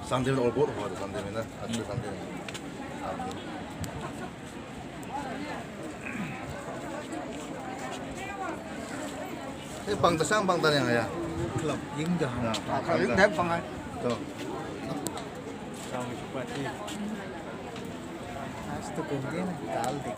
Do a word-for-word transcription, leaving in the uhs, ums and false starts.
Sandal all board ho, sandal na, achu sandal. Eh, pang tasang pang tani ya. Club, ying dah. Ya, pang, pang, pang. To. Sama seperti. Mas tu kemudian kal dek.